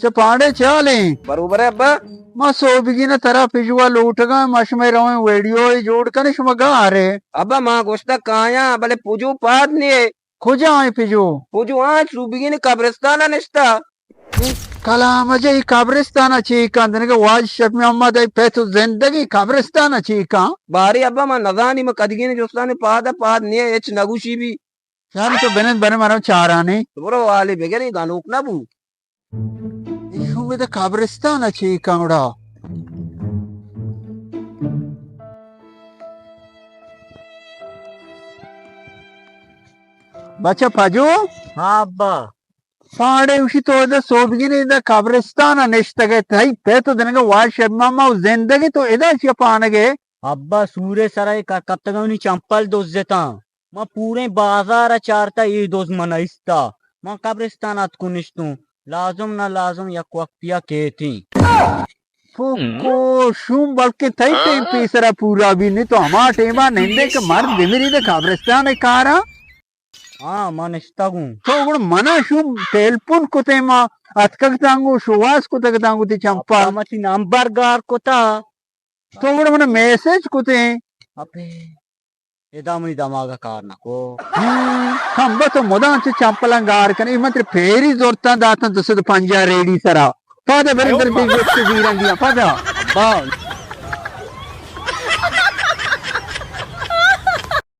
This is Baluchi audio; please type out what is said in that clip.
چہ پانڈے چالیں؟ بروبر ابا۔ ما سوبگین ترا پجوا لوٹگاں، ما شمئے رویں ویڈیو جوڑ کنیں، شما گارے۔ ابا ما گوشتا کایاں، بلے پجو پاد نیے۔ کجا ایں پجو؟ پجو آں سوبگین قبرستان نشتا۔ کلام جی، قبرستان چی کن؟ دنگا واج شپ محمد ای پہ تو زندگی قبرستان چی کن؟ باری ابا ما نزانی، ما کدگین جستان پاد پاد نیے، اچ نگوشی بی۔ یعنی تو بنند بنے مرا چارانی۔ تو برو والی بگری گانوک نہ بو۔ ایشوں بده قبرستان چی کن گڑا۔ بچہ پجو؟ ہاں ابا۔ پاڑے اوشی تو ادا سوبگینے ادا قبرستان نشتگے، تئی پہ تو دنگا واش ماما و زندگی تو ادا چیا پانگے؟ ابا سورے سرا کپتگانی چمپل دزتاں۔ من پوریں بازار ء چارتہ، اے دز من ایستا۔ من قبرستان اتکوں نشتوں۔ لازم نہ لازم یک وقتی ء کیتیں۔ پکو شوم، بلکیں تئی ٹیم پیسرا پورا بی، نی تو ہما ٹیما نندے کہ مرد بمری دے قبرستان ء کارا۔ ہاں، من نشتگوں۔ تو گڑ منا شوم ٹیلپون کتے، ما اتکگ تانگو، شواز کتگ تانگو تی چمپل۔ ابا، من تی نمبر گار کتا۔ تو گڑ منا میسج کتے۔ ابے۔ ادا منی دماغ ء کار نہ کو۔ ہم، کمبہ تو مدام چہ چمپلاں گار کنے، من ترے پیری زرتاں داتاں دو سد پنجاہ ریڈی سرا۔ پادا برے در تی گوشت زیران دیاں، پادا۔ ابا۔